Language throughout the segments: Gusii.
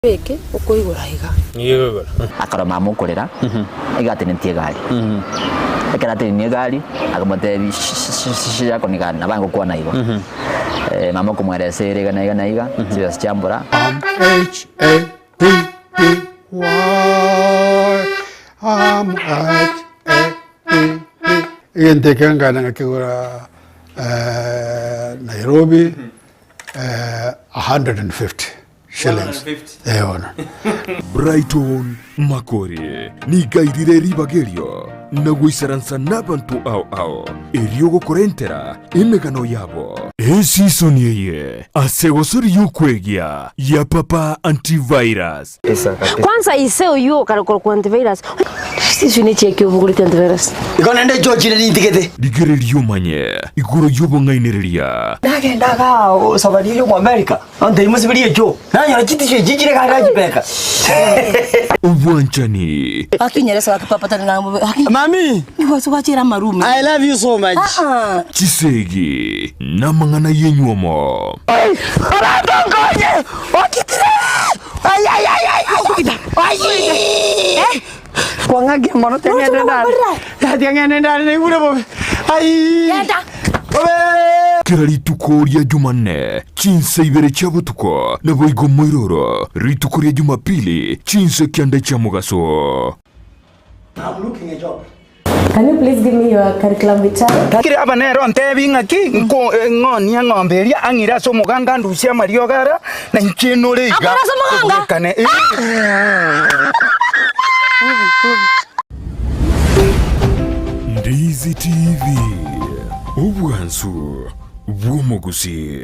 Beke okoigora iga. Nigo ekoigora. Akarora mama okorera, iga atenetie egari. Ekero atenenie egari, akamotebia shi-shi-shi-shi-shi-shi nabo aye gokwana igo. Mama okomweresa ere iga na iga na iga, chibesa chiambora. M H A P P Y M H A P P. Egento eke nkagenda ngakegora Nairobi 150 shillings. Eh, bono. Brighton Makori nigo airire ribaga erio na goisaransa nabanto ao ao erio gokorentera emegano yabo. Esisoni eye ase gosori y'okwegia ya Papa Antivirus. Kwanza ise oyio okare korokwa antivirus. Siswi ne chiaki obogoreti antivirus. Igo naende nchochire nintigete. Rigereria omanye igoro y'obong'ainereria. Nagenda igaa osabari oyo Omoamerika, ontebia mosiberie echoo, nanyora chitishu echi chire iga nachibeka. Obwanchani. Gaki nyeresa gaki papa tari ng'a bobe gaki. Mami! Nigo ase gwachera amarume. I love you so much. Ah ah. Chisegi namang'ana y'enywomo. Abanto nkonye! Okitire! Kwang'akia mono tiang'ende ndare. Tiang'ende ndare naigure bobe. Ai! Bobe! Kera rituko ria Jumanne, chinsa ibere chia botuko, naboigo moiroro, rituko ria Jumapili, chinsa kianda chia mogaso. I'm looking a job. Can you please give me your curriculum vitae? Lakini aba nere ontebi ng'aki, nko ng'onie eng'ombe eria, ang'ire ase omoganga andusie amariogo aria, na inche nore iga. Akore ase omoganga? Kobwekane, eh. Ndizi TV, obwansu bw'omogusii.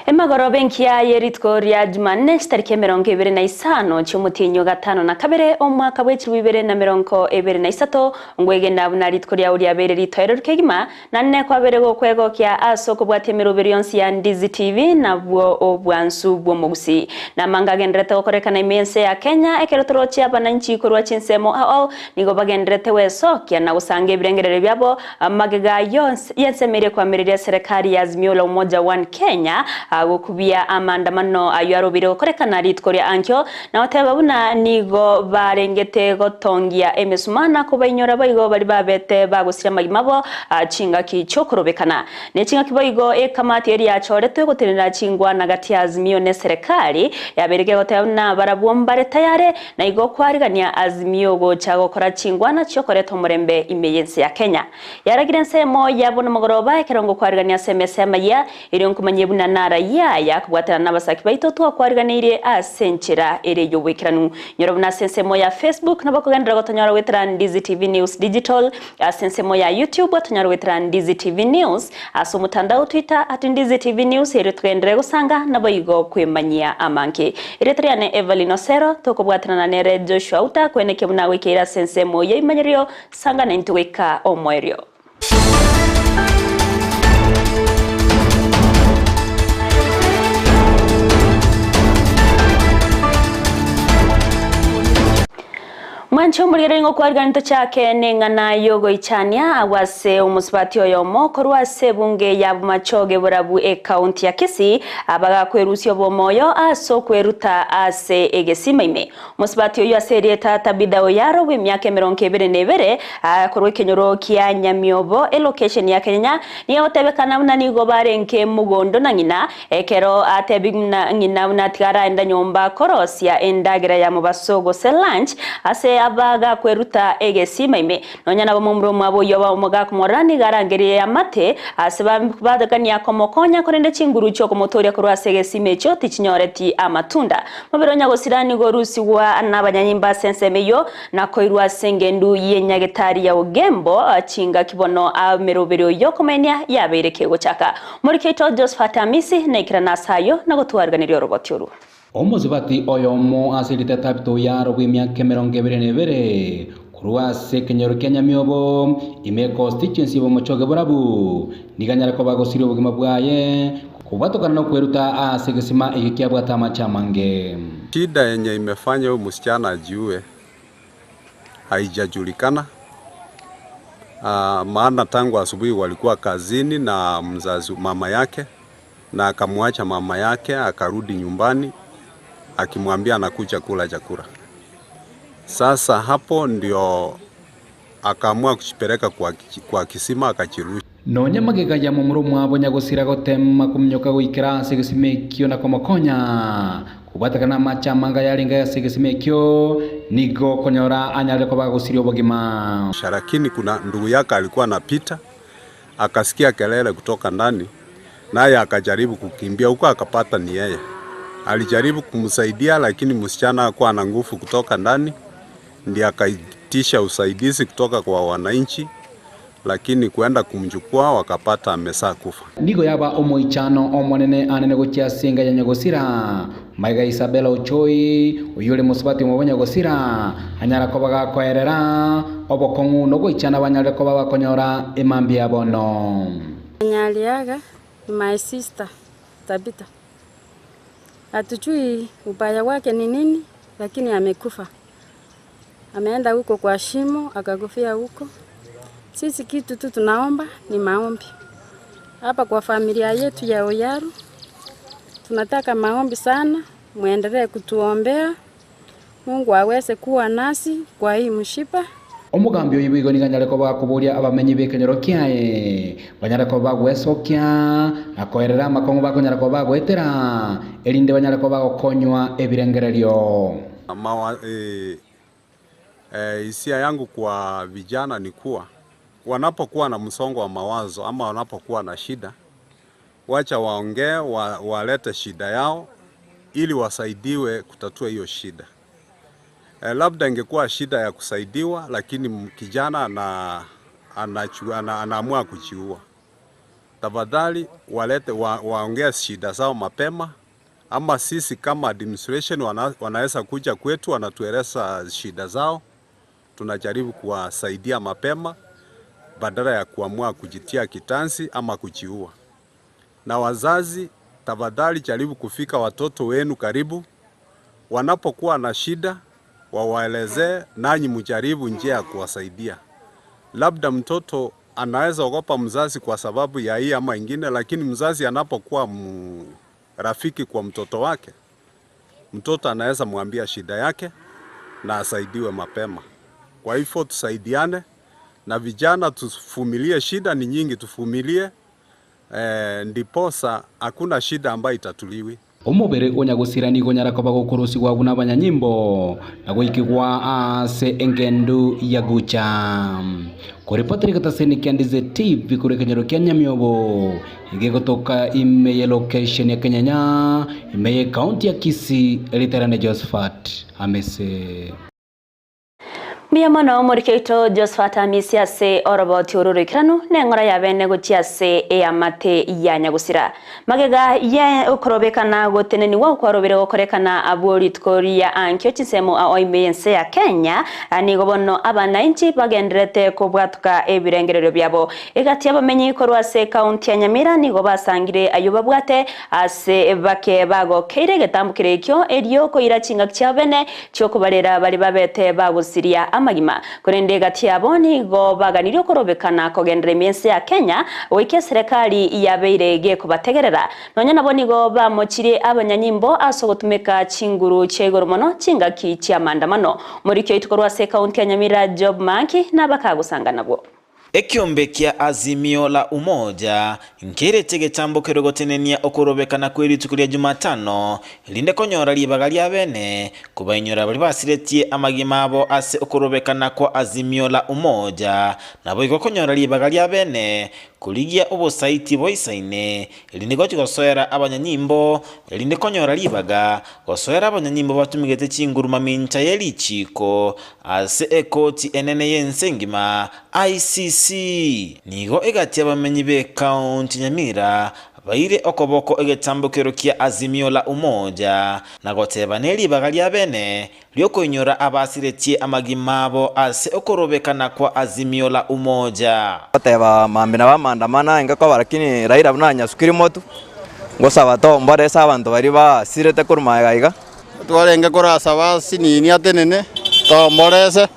Emagoroba enkiya ye rituko ria Jumanne chitariki 25 chi'omotienyi o gatano na kabere omwaka bw'echilifu ibere na 23 ngwegena buna rituko riao riabeire ritoereru kegima Naende kwabere gokwegokia ase okobwatia emeroberi yonsi ya Ndizi TV nabwo obwansu bw'omogusii. Namanga agenderete gokorekana ime y'ense ya Kenya ekero torochie abananchi korwa chinsemo ao ao nigo bagenderete gwesokia na gosanga ebirengererio biabo magega y'ensemo eria ekoamereria eserekari ya Azimio la Umoja One Kenya gokubia amaandamano ayio arobeire gokorekana rituko ria ankio na goteba buna nigo barengete gotongia emesuma na kobainyora boigo baria babete bagosiria amagima abo chingaki chi'okorobekana. Ne chingaki boigo ekamati eria yachoretwe gotenenera chingwana gati ya Azimio ne eserekari yabeire gegoteba buna barabwo mbare tayare na igo kwarigania Azimio gocha gokora chingwana chi'okoreta omorembe ime y'ense ya Kenya. Yaragire ensemo yabo nomogoroba ekero ngokwarigania ase emesa y'amayia Erio nkomanyie buna narayie aya kobwatana nabasaki baito twakwariganeirie ase enchera ere y'oboikeranu. Nyora buna ase ensemo ya Facebook nabo okogenderera gotonyora goetera Ndizi TV News Digital, ase ensemo ya YouTube otonyore goetera Ndizi TV News, ase omotandao Twitter at Ndizi TV News erio togenderere gosanga naboigo kwemanyia amange. Erieta riane Evelyn Osero, tokobwatanana nere Joshua Outa kwenekia buna agoikeire ase ensemo y'eimanyerio, sanga naintwe goika omoerio. Mwanche omorigereria ng'a okwarigania tochake neng'ana y'ogoichania agwo ase omosubati oyomo korwa ase ebunge ya Bomachoge Borabu ekaunti ya Kisii abagakwerusia obomoyo ase okweruta ase egesima ime. Mosubati oyio ase erieta Tabitha Oyaro bw'emiaka 22, korwa ekenyoro kia Nyamiobo, elocation ya Kenyenya, nigo agotebekana buna nigo barenge mogondo na ng'ina, ekero atebigwe buna ng'ina buna tiga araenda nyomba korosia endagera ya mobaso gose lunch ase. aba gakweruta egesima ime. Nonya nabo momura omwabo oyio oba omogakomorora nigo arangerie eamate ase bagania komokonya, korende chinguru chi'okomotooria korwa ase egesima ekio tichinyoreti amatunda. Mobere o nyagosira nigo orusigwa nabanyanyimba ase ensemo eyio, na koirwa ase engendu y'enyagetari ya Ogembo, chingaki bono emeroberi y'okomenia yabeire kegochaka. Omoriki oito Josephat Amisi naikerane ase ayio na gotwariganeria oroboti orwo. Omosubati oyomo ase erieta Tabitha Oyaro bw'emiaka emerongo ebere na ebere, korwa ase ekenyoro kia Nyamiobo, ime econstituency y'Obomochoge Borabu, nigo anyare koba agosiria obogima bwaye kobwatokana nokweruta ase egesima ekio kiabwate amache amange. Shida yenye imefanya huyu msichana ajiue haijajulikana, maana tangu asubuhi walikuwa kazini na mzazi mama yake na akamwacha mama yake akarudi nyumbani akimwambia anakuja kula chakula. Sasa hapo ndio akaamua kujipeleka kwa, kwa kisima akajirusha. Nonya magega ya momura omwabo nyagosira gotema kominyoka goikera ase egesima ekio na komokonya kobwatekana namache amange ayarenge ase egesima ekio, nigo okonyora anyarire koba agosiria obogima. Lakini kuna ndugu yake alikuwa anapita akasikia kelele kutoka ndani, naye akajaribu kukimbia huko akapata ni yeye. Alijaribu kumsaidia, lakini msichana hakuwa na nguvu kutoka ndani, ndiye akaitisha usaidizi kutoka kwa wananchi, lakini kuenda kumchukua wakapata amesaa kufa. Nigo yaba omoichano omonene anene gochia ase enga ya nyagosira. Maiga Isabella Ochoi, oyio ore mosubati omobe nyagosira, anyara koba gakoerera obokong'u na ogoichana banyarire koba bakonyora emambia ya bono. Mwenye aliaga ni my sister Tabitha. Hatujui ubaya wake ni nini, lakini amekufa. Ameenda huko kwa shimo akakufia huko. Sisi kitu tu tunaomba ni maombi. Hapa kwa familia yetu ya Oyaru tunataka maombi sana, muendelee kutuombea Mungu aweze kuwa nasi kwa hii mshipa. Omogambi oyio boigo nigo anyare koba akoboria abamenyi b'ekenyoro kiaye, banyare koba bagwesokia na koerera amakong'u bakonyara koba bagoetera, erinde banyare koba bagokonywa ebirengererio. Mawa, eh, eh, hisia yangu kwa vijana ni kuwa wanapokuwa na msongo wa mawazo ama wanapokuwa na shida, wacha waongee, wa, walete shida yao ili wasaidiwe kutatua hiyo shida. Eh, labda ingekuwa shida ya kusaidiwa, lakini kijana ana, anaamua ana, anaamua kujiua. Tafadhali walete wa, waongee shida zao mapema, ama sisi kama administration wana, wanaweza kuja kwetu wanatueleza shida zao, tunajaribu kuwasaidia mapema badala ya kuamua kujitia kitanzi ama kujiua. Na wazazi, tafadhali jaribu kufika watoto wenu karibu, wanapokuwa na shida wawaelezee, nanyi mjaribu njia ya kuwasaidia. Labda mtoto anaweza ogopa mzazi kwa sababu ya hii ama ingine, lakini mzazi anapokuwa rafiki kwa mtoto wake, mtoto anaweza mwambia shida yake na asaidiwe mapema. Kwa hivyo tusaidiane na vijana, tuvumilie. Shida ni nyingi, tuvumilie eh, ndiposa hakuna shida ambayo itatuliwi. Omobere o nyagosira nigo onyara koba gokorosigwa buna abanyanyimbo na goikigwa ase engendu ya gucha. Koripotera egetaseni kia Ndize TV korwa ekenyoro kia Nyamiobo, egegotoka ime ye location ya Kenyenya, ime ye county ya Kisii, Riterane Josephat Amese. Mbuya mono omoriki oito Josphat Amisi ase oroboti oro oroikeranu na eng'ora ya bene gochia ase eamate ya nyagusira. Magega ye okorobekana gotenenigwa okwarobire gokorekana abwo rituko ria ankio chinsemo ao ime y'ense ya Kenya nigo bono abanainchi bagendererete kobwatoka ebirengererio biabo. Egati y'abamenyi korwa ase ekaunti ya Nyamira nigo basangire ayio babwate ase bake bagokeire egetambokero ekio erio koira chingaki chiabo bene chi'okobarera baria babete bagosiria amagima. Korende egati yabo nigo baganirie okorobekana kogenderera ime ense ya Kenya goika eserekari yabeire gekobategerera. Nonya nabo nigo bamochirie abanyanyimbo ase ogotumeka chinguru chia igoro mono chingaki chi'amandamano. Omoriki oito korwa ase ekaunti ya Nyamira Job Manki nabakagosanga nabwo. Ekiombe kia Azimio la Umoja nkerete egetambo keria gotenenia okorobekana kwe rituko ria Jumatano, erinde konyora ribaga ria bene kobainyora baria basiretie amagima abo ase okorobekana kwa Azimio la Umoja, naboigo konyora ribaga ria bene korigia obosaiti boisaine, erinde gochia gosoera abanyanyimbo, erinde konyora ribaga gosoera abanyanyimbo batumegete chinguru mamincha ye richiiko ase ekoti enene y'ense engima, ICC. Nigo egati abamenyi b'ekaunti Nyamira baire okoboko egetambokero kia Azimio la Umoja na goteba neribaga ria bene riokoinyora abasiretie amagima abo ase okorobekana kwa Azimio la Umoja. Goteba mambia nabo amaandamano aye koba lakini Raila buna anyasukire motu, ngosaba tombore ase abanto baria basirete korwa magega iga. Twarenge korasaba asinini atenene, tomborese,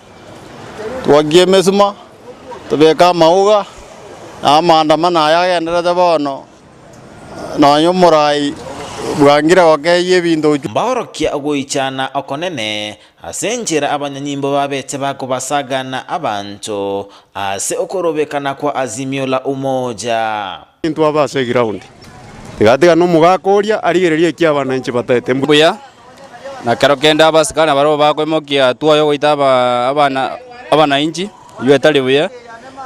twakie emesuma, tobeke amauga, na amaandamano aya agenderete bono, nonya omorai bwangire gokeyia ebinto. Mbaorokia ogoichana okonene ase enchera abanyanyimbo babete bakobasagana abanto ase okorobekana kwa Azimio la Umoja. Intwe abe ase eground. Tiga tiga nomogaka oria arigererie eki abananchi bataete. Mbuya, na kero kende abasikari nabarabwo bakoimokia hatua yogoita aba abana abanainchi, eyio etari buya,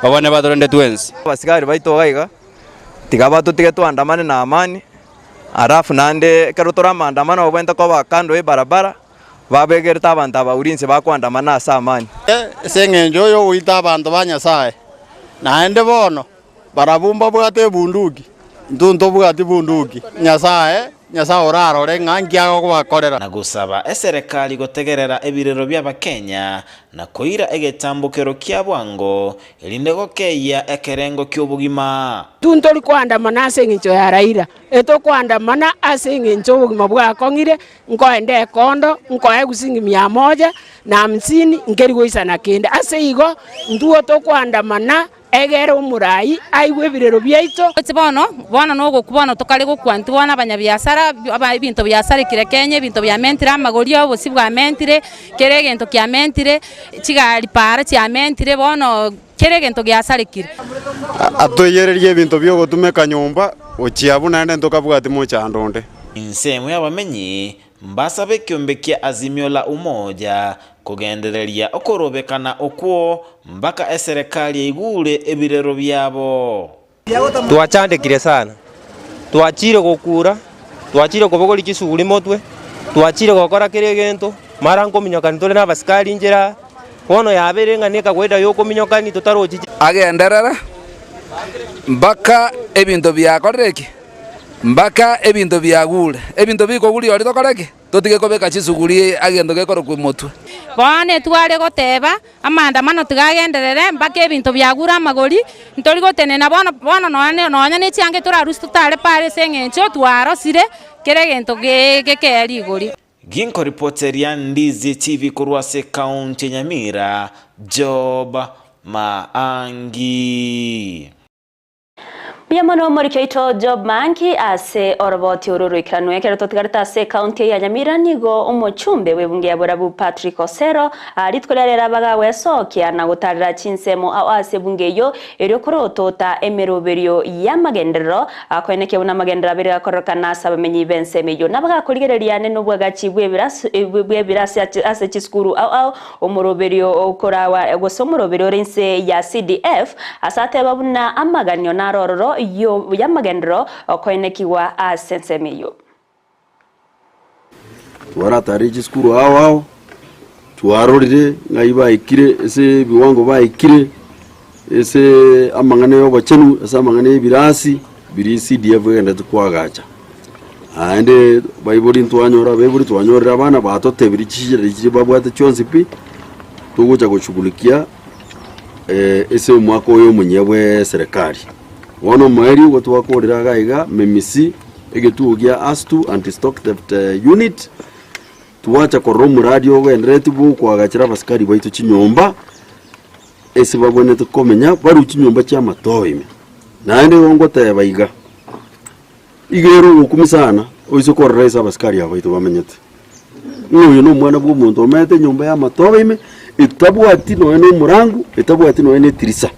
babane batorende twensi. Abasikari baito iga iga, tiga batotige twandamane na amani, alafu naende ekero tore amaandamano obwenerete koba kando ya ebarabara, babegerete abanto aba ulinzi bakoandamana ase amani. Ase engencho y'ogoita abanto ba Nyasae, naende bono Barabwo mbabwate ebunduki, intwe ntobwati bunduki. Nyasae, Nyasae orarore ng'a nki agobakorera. Na gosaba eserekari gotegerera ebirero bi'Abakenya na koira egetambokero kia bwango, erinde gokeyia ekerengo ki'obogima. Intwe ntori koandamana ase engencho ya Raila, etokoandamana ase engencho obogima bwakong'ire, nkoenda ekondo, nkoegwa siringi mia moja na hamsini, nkeri goisana kende. Ase igo, intwe tokoandamana Egere omoraai aigwe ebirero biaito. Gochia bono, bono nogokwa bono tokare gokwa intwe bono abanyabiasara, aba ebinto biasarekire Kenya, ebinto biamentire amagori, obosie bwamentire, kera egento kiamentire, chigari paara chiamentire, bono kera egento giasarekire. Atoiyererie ebinto bi'ogotumeka nyomba, gochia abwo naende ntokabwati mochando onde. Ensemo y'abamenyi Mbasabe ekiombe kia Azimio la Umoja kogendereria okorobekana okwo mpaka eserekari eigure ebirero biabo. Twachandekire sana, twachire gokura, twachire kobogoria chisuguri motwe, twachire gokora kera egento, mara nkominyokani tore na abasikari nchera aa, bono yabeire ng'a nekawaida ya okominyokani totarochi. Agenderere mpaka ebinto biakorire ki? Mpaka ebinto biagure. Ebinto bikoguria oria tokore ki? Totige kobeka chisuguri agento gekorokwa omotwe. Bono etware goteba, Amaandamano tiga agenderere mpaka ebinto biagure amagori, ntori gotenena bono bono nonya nonya ne chianga torarusie totare pare ase eng'encho twarosire kera egento gekee rigori. Ginkoripoteria Ndizi TV korwa ase ekaunti ya Nyamira, Job Maangi. Mbuya mono omoriki oito Job Maangi ase oroboti oro roikeranu. Ekero totigarete ase ekaunti eye ya Nyamira nigo omochumbe bw'ebunge ya Borabu Patrick Osero rituko ria rero abagagwesokia na gotarera chinsemo ao ase ebunge eyio erio korotota emeroberio y'amagenderero akoenekia buna amagenderero abere gakororokana ase abamenyi b'ensemo eyio. Nabagakorigereria nenobwagachi bw'ebirasi ase chisukuru ao ao Omoroberio okorawa gose omoroberio ore inse ya CDF ase ateba buna amaganio naro ororo y'amagenderero okoenekigwa ase ensemo eyio. Twaratarire chisukuru ao ao, twarorire ng'ai baikire ase ebiwango baikire, ase amang'ana ya obochenu, ase amang'ana ya ebirasi, biria CDF egenderete koagacha. Naende baibori ntwanyora abaibori twanyorire abana batotebirie chishida chiria babwate chionsi pi, togocha goshughulikia ase omwaka oyo omonyia bwa eserekari. Bono omoerio igo twakorire iga iga memisi egetuo gia ASTU anti stock theft unit, twacha korora omoradi ogendereti bwa okoagachera abasikari baito chinyomba, ase babwenerete komenya barue chinyomba chia amatobe ime. Naende igo ngoteba iga. Iga ere ogokumia sana oise korora ase abasikari aba baito bamenyete, ng'a oyo nomwana bw'omonto omenyete enyomba y'amatobe ime, etabwati nonya na omorango, etabwati nonya na etirisa.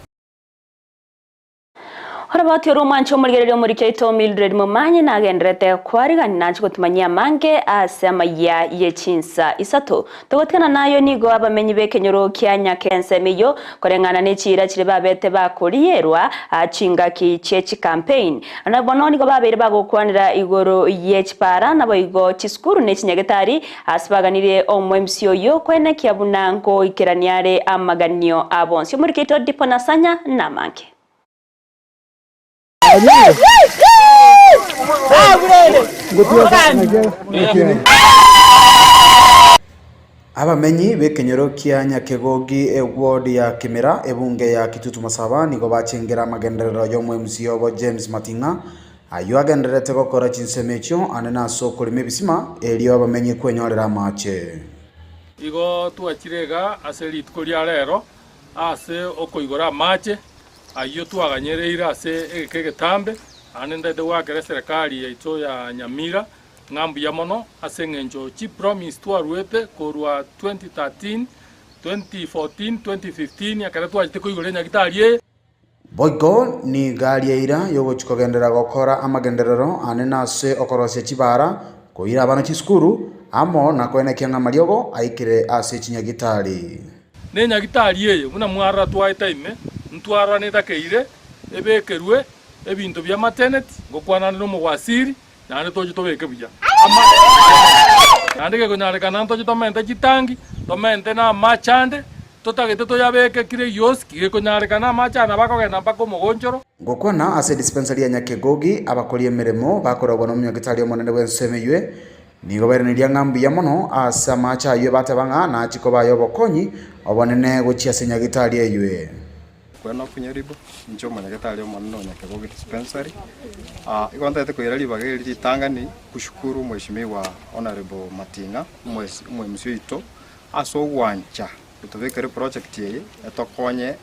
Oroboti orwo omwanche omorigereria omoriki oito Mildred Momanyi nagendererete kwarigania nache gotumanyia amange ase amayia ye chinsa isato. Togotigana nayo nigo abamenyi b'ekenyoro kia Nyakensemo eyio koreng'ana ne chiira chiria babete bakorierwa chingaki chie chicampaign. Na bono nigo babeire bagokwanera igoro ye chipara naboigo chisukuru ne chinyagetari ase baganirie omo-MC oyio koenekia buna nkoikerania are amaganio a bonsi. Omoriki oito Dipo Nasanya namange. Abamenyi b'ekenyoro kia Nyakegogi eward ya Kimera ebunge ya Kitutu Masaba nigo bachengera amagenderero y'omoMCA obo James Mating'a ayio agendererete gokora chinsemo echio ande nase okorema ebisima erio abamenyi kwenyorera amache. Igo twachire iga ase rituko ria rero ase okoigora amache Ayio twaganyereire ase egeka egetambe, naende ntaete goakera eserekari yaito ya Nyamira ng'a mbuya mono ase eng'encho chipromise twaruete korwa 2013, 2014, 2015 ekero twachete koigora enyagitari eye. Boigo nigo aria eira y'ogochia kogenderera gokora amagenderero ane nase okorosia chibara, koira abana chisukuru, amo na koenekia ng'a amariogo aikire ase chinyagitari. Nenyagitari eye, buna mwarora twaeta ime, ntwarora netakeire ebekerwe ebinto bia mateneti, ngokwana nomogwasiri, naende toche tobeke buya. Naende gekonyarekana ntoche tomente chitangi, tomente na amache ande, totagete toyabeke kire giosi, gekonyarekana amache aya nabo akogenda mpaka omogonchoro. Ngokwana ase edispensari ya Nyakegogi, abakori emeremo bakoragwa nomonyagitari omonene bw'ensemo eywe, Nigo bairaneria ng'a mbuya mono ase amache ayio bateba ng'a nachie koba ay'obokonyi obonene gochia ase nyagetari eywe. Kwena okunyaribo, inche omonyagetari omonene o Nyakegogi Dispensary. Igo ntagete koira ribaga eri ritang'ani kushukuru Mheshimiwa Honourable Mating'a, omoMCA oito, ase ogwancha gotobekera eproject eye etokonye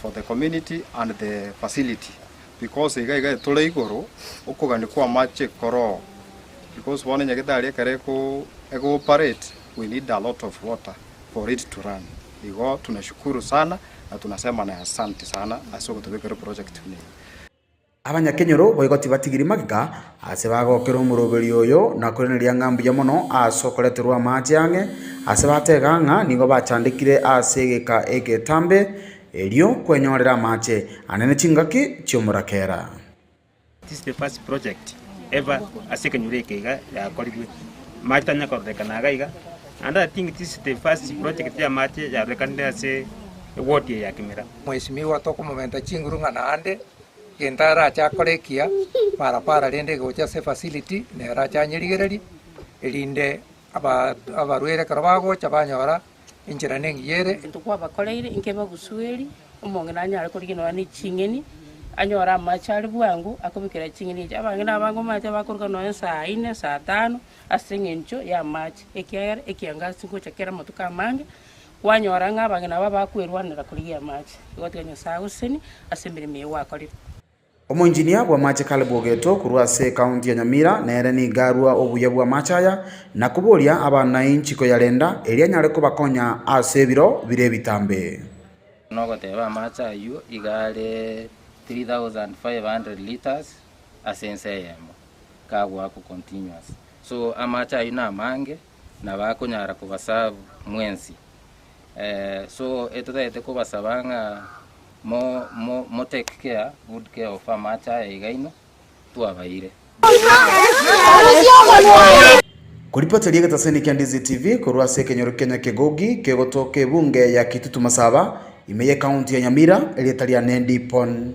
for the community and the facility because iga iga etore igoro okogania kwa amache koroo. Because bono nyagetari ekero eko ego operate we need a lot of water for it to run. Igo tunashukuru sana na tunasema na asante sana ase ogotobekera eproject buna eye. Abanyakenyoro boigo tibatigiri magega ase bagokera omoroberio oyo na koiraneria ng'a mbuya mono ase okoreterwa amache ang'e ase batega ng'a nigo bachandekire ase egeka egetambe erio kwenyorera amache anene chingaki chi'omorakera. This is the first project ever ase ekenyoro eke iga yakorirwe, amache tanya kororekana iga iga, naende I think this is the first project ya amache yarorekanire ase eward eye ya Kimera. Mheshimiwa tokomomenta chinguru ng'a naende gento arache akore ekiya parapara rende egocha ase efacility nere ache anyerigererie erinde aba abarwaire ekero bagocha banyora enchera nengiya ere. Egento kwabakoreire inkebagusueri, omong'ina anyare korigia nonya ne ching'eni, anyore amache are bwango akobekera ching'eni echi. Abang'ina abange omanyete bakoruga nonya saa ine, saa tano, ase eng'encho y'amache, ekiagera ekiangasi ngocha kere amatuko amange, kwanyora ng'a abang'ina aba bakwerwanera korigia amache. Igo tiga Nyasaye agosesenie ase emeremo eye gwakorire. Omoinjinia bw'amache Caleb Ogeto korwa ase ekaunti ya Nyamira nere nigo arua obuya bw'amache aya na koboria abanainchi koyarenda erio anyare kobakonya ase ebiro bire ebitambe. Nogoteba amache ayio iga are 3500 litres ase ense eyemo, kagoakwa continuous. So amache ayio namange, nabo akonyara kobaserve mwensi. So etotagete kobasaba ng'a Mo, mo, mo take care, good care of amache aya iga inwe, twabaeire. Koripoteria egetaseni kia Ndizi TV korwa ase ekenyoro kia Nyakegogi kegotoka ebunge ya Kitutu Masaba ime ye county ya Nyamira erieta riane Dipon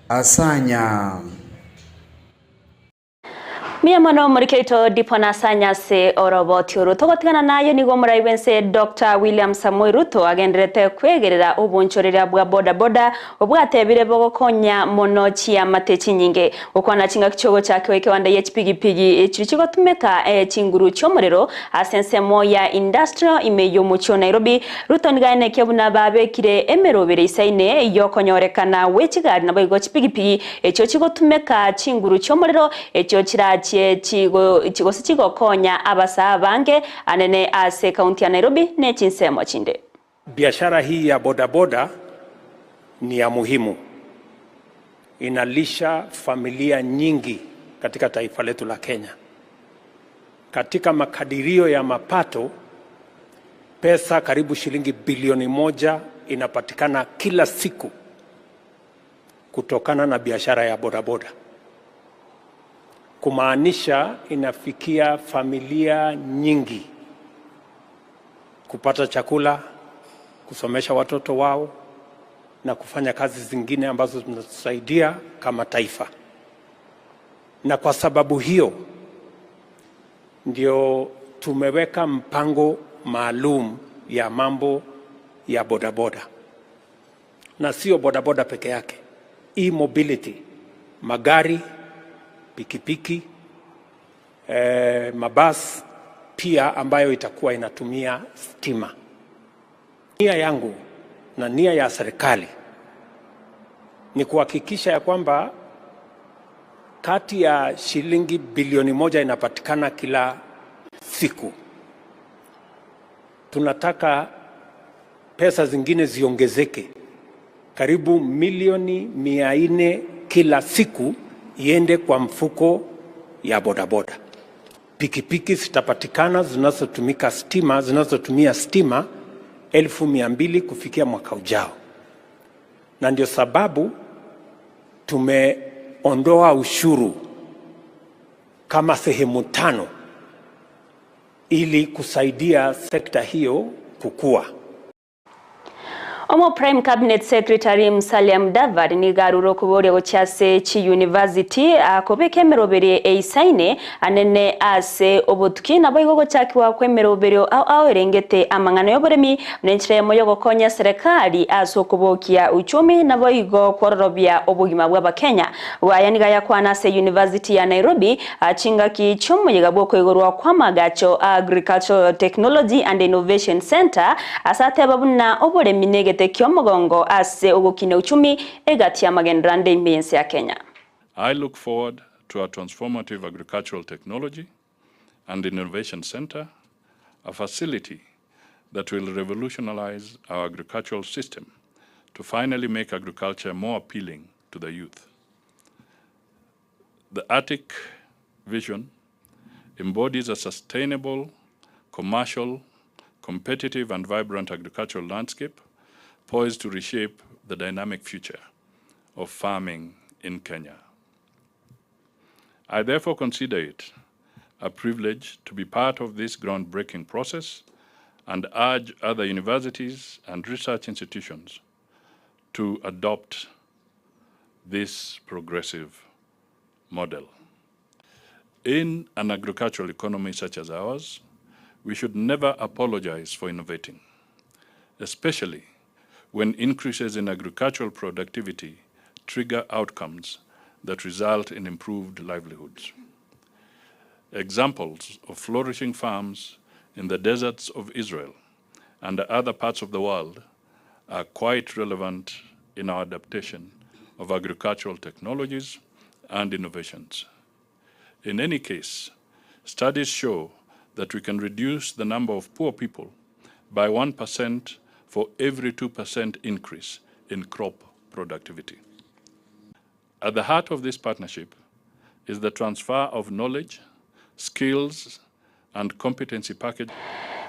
Asanya. Mbuya mono omoriki oito Dipo Nasanya ase oroboti oro. Togotigana naye nigo omorai bw'ense Doctor William Samoei Ruto agendererete kwegerera obonchoreria bwa boda boda obwatebire bogokonya mono chiamate chinyinge. Gokwana chingaki chiogochakigwa ekewanda ye chipigipigi chiria chigotumeka chinguru chiomorero ase ensemo ya industrial ime y'omochie o Nairobi, Ruto nigo aenekia buna babekire emerobere isaine yokonyorekana gwe chigari naboigo chipigipigi Echio chigotumeka chinguru chi'omorero, echio chirachie gose chigokonya abasaa abange anene ase ekaunti ya Nairobi ne chinsemo chinde. Biashara hii ya bodaboda ni ya muhimu. inalisha familia nyingi katika taifa letu la Kenya. Katika makadirio ya mapato, pesa karibu shilingi bilioni moja inapatikana kila siku kutokana na biashara ya bodaboda, kumaanisha inafikia familia nyingi kupata chakula, kusomesha watoto wao na kufanya kazi zingine ambazo zinatusaidia kama taifa. Na kwa sababu hiyo ndio tumeweka mpango maalum ya mambo ya bodaboda, na sio bodaboda peke yake, e-mobility, magari, pikipiki, eh, mabasi pia ambayo itakuwa inatumia stima. Nia yangu na nia ya serikali ni kuhakikisha ya kwamba kati ya shilingi bilioni moja inapatikana kila siku, tunataka pesa zingine ziongezeke karibu milioni mia nne kila siku iende kwa mfuko ya bodaboda. Pikipiki zitapatikana zinazotumika stima, zinazotumia stima elfu mia mbili kufikia mwaka ujao, na ndio sababu tumeondoa ushuru kama sehemu tano ili kusaidia sekta hiyo kukua. Omo Prime Cabinet Secretary Musalia Mudavadi nigo arure okoboria gochia ase chiuniversity akobeka emeroberi eisaine anene ase obotuki nabo igo gochakiwa kwa emeroberio ao ao erengete amang'ana ya oboremi buna enchera eyemo ya ogokonya serikali ase okobokia uchumi nabo igo kwororobia obogima bwa abakenya. Bwaya niga yakwana ase University ya Nairobi chingaki chiomoyega bwa okoigorwa kwa amagacho Agricultural Technology and Innovation Center ase ateba buna oboremi na egete kia omogongo ase ogokina uchumi egati ya amagenderero ande ime y'ense ya Kenya. I look forward to our transformative agricultural technology and innovation center, a facility that will revolutionize our agricultural system to finally make agriculture more appealing to the youth. The Arctic vision embodies a sustainable, commercial, competitive, and vibrant agricultural landscape poised to reshape the dynamic future of farming in Kenya. I therefore consider it a privilege to be part of this groundbreaking process and urge other universities and research institutions to adopt this progressive model. In an agricultural economy such as ours, we should never apologize for innovating, especially when increases in agricultural productivity trigger outcomes that result in improved livelihoods. Examples of flourishing farms in the deserts of Israel and other parts of the world are quite relevant in our adaptation of agricultural technologies and innovations. In any case, studies show that we can reduce the number of poor people by 1% for every 2% increase in crop productivity. At the heart of this partnership is the transfer of knowledge, skills, and competency package.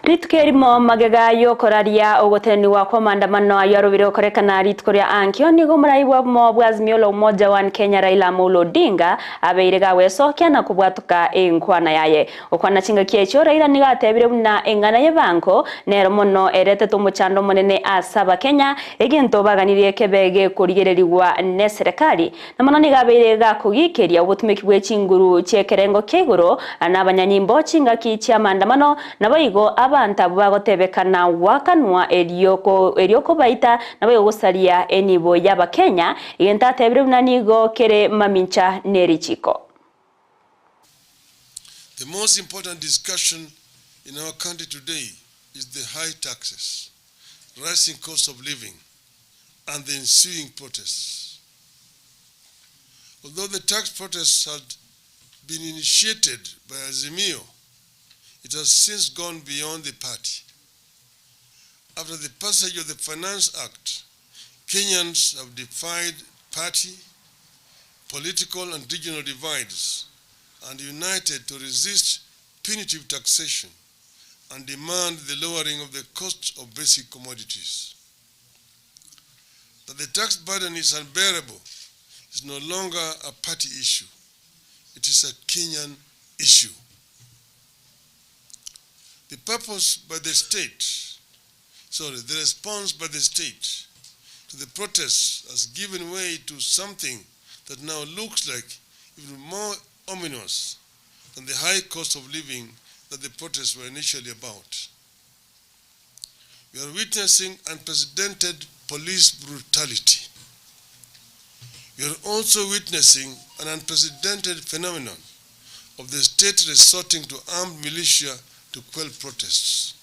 Rituko erimo magega yokoraria ogoteneniwa kwa maandamano ayo arobire gokorekana rituko ria ankio nigo omorai bwa obomo bwa Azimio la Umoja One Kenya Raila Amolo Odinga abeire gagwesokia na kobwatoka enkwana yaye. Gokwana chingaki echio Raila nigo atebire buna eng'ana y'ebango nero mono eretete omochando omonene ase abakenya egento baganirie kebe gekorigererigwa ne serikali. Na mono nigo abeire gakogikeria obotumeki bwe chinguru chi'ekerengo kia igoro na abanyanyimbo chingaki chia maandamano naboigo abanto abwo bagotebekana gwakanwa erio erio kobaita naboigo gosaria enibo y'abakenya egento atebire buna nigo kere mamincha na erichiko. The most important discussion in our country today is the high taxes, rising cost of living, and the ensuing protests. Although the tax protests had been initiated by Azimio, it has since gone beyond the party. After the passage of the Finance Act, Kenyans have defied party, political and regional divides and united to resist punitive taxation and demand the lowering of the cost of basic commodities. That the tax burden is unbearable is no longer a party issue. It is a Kenyan issue. The purpose by the state, sorry, the response by the state to the protests has given way to something that now looks like even more ominous than the high cost of living that the protests were initially about. We are witnessing unprecedented police brutality. We are also witnessing an unprecedented phenomenon of the state resorting to armed militia to quell protests.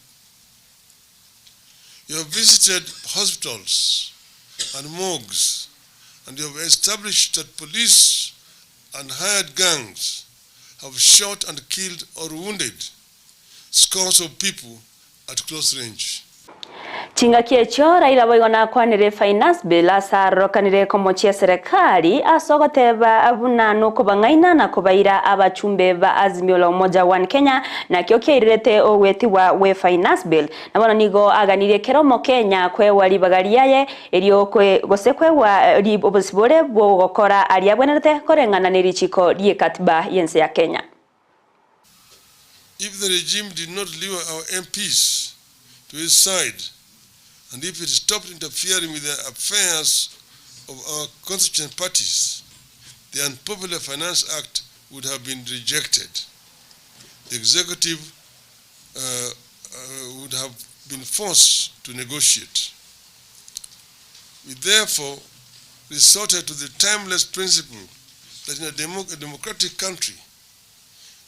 You have visited hospitals and morgues, and you have established that police and hired gangs have shot and killed or wounded scores of people at close range. Chingaki echio Raila boigo nakwanire Finance Bill ase arokanire komochia eserekari ase ogoteba buna nokobang'aina na kobaira abachumbe ba Azimio la Umoja One Kenya nakio kiairerete ogwetigwa gwe Finance Bill. Na bono nigo aganirie kera omokenya kwewa ribaga riaye erio gose kwewa obosibore bwogokora aria abwenerete koreng'ana nerichiko riekatiba yense ya Kenya. If the regime did not lure our MPs to its side, and if it stopped interfering with the affairs of our constituent parties, the unpopular Finance Act would have been rejected. The executive would have been forced to negotiate. We therefore resorted to the timeless principle that in a democratic country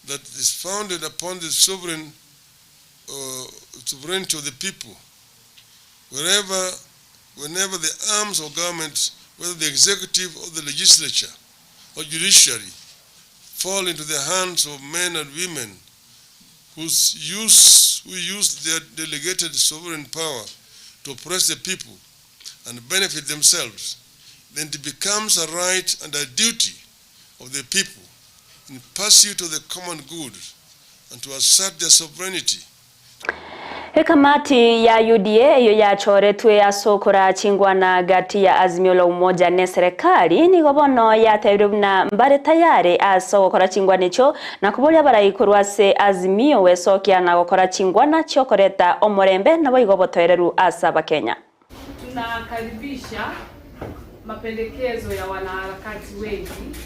that is founded upon the sovereignty of the people, whenever the arms of government, whether the executive or the legislature or judiciary, fall into the hands of men and women who use their delegated sovereign power to oppress the people and benefit themselves, then it becomes a right and a duty of the people in pursuit of the common good and to assert their sovereignty. Ekamati ya UDA eyo yachoretwe ase chingwana gati ya Azimio la Umoja ne serikali nigo bono yatebire buna mbare tayari ase ogokora chingwana echo na koboria abaraikorwa ase Azimio wesokia na gokora chingwana chiokoreta omorembe nabo igo botoereru ase Abakenya. Tunakaribisha mapendekezo ya wanaharakati wengi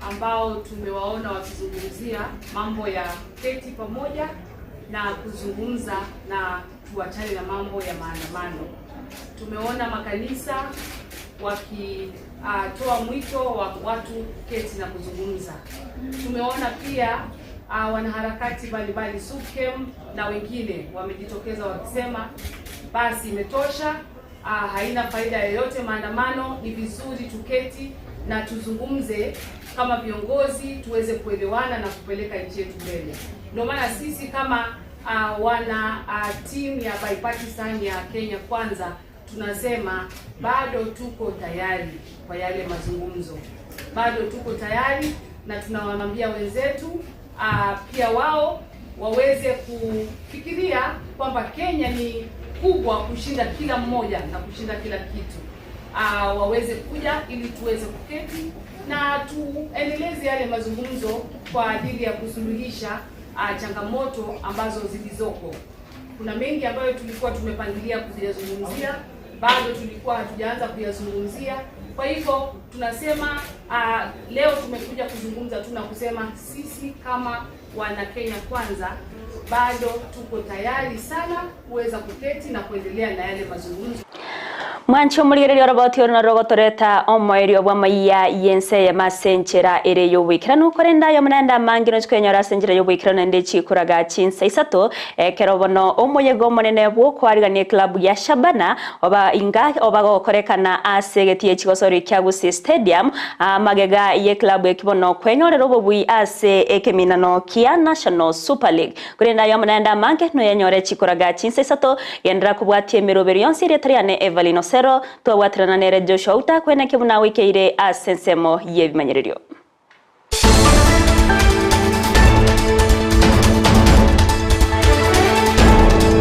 ambao tumewaona wakizungumzia mambo ya keti pamoja na kuzungumza na tuachane na mambo ya maandamano. Tumeona makanisa wakitoa mwito wa watu keti na kuzungumza. Tumeona pia wanaharakati mbalimbali SUPKEM na wengine wamejitokeza wakisema basi imetosha, haina faida yoyote maandamano, ni vizuri tuketi na tuzungumze kama viongozi tuweze kuelewana na kupeleka nchi yetu mbele. Ndio maana sisi kama wana team ya bipartisan ya Kenya Kwanza tunasema bado tuko tayari kwa yale mazungumzo, bado tuko tayari na tunawaambia wenzetu pia wao waweze kufikiria kwamba Kenya ni kubwa kushinda kila mmoja na kushinda kila kitu. Waweze kuja ili tuweze kuketi na tuendeleze yale mazungumzo kwa ajili ya kusuluhisha changamoto ambazo zilizoko. Kuna mengi ambayo tulikuwa tumepangilia kuyazungumzia, bado tulikuwa hatujaanza kuyazungumzia. Kwa hivyo tunasema leo tumekuja kuzungumza tu na kusema sisi kama wana Kenya Kwanza bado tuko tayari sana kuweza kuketi na kuendelea na yale mazungumzo. Mwancho muligereria oroboti oro rogotoreta omoerio bwa maiya yense ya masenchera ere yobwikiranu korenda yo munenda mangino chikwenyora senchera yobwikiranu ende chikuraga chinsa isato ekero bono omoyego omonene bwokwarigania club ya Shabana oba inga oba gokorekana ase egetie chigosori kia Gusii Stadium amagega ye club ekibono kwenyorera obobui ase ekeminano kia National Super League korenda yo munenda mange no yenyore chikuraga chinsa isato gendera kubwatia emeroberi yonsi ere tariane Evelyn. Osero, twabwaterana nere Joshua Outa kweneke buna agoikeire ase ensemo y'ebimanyererio.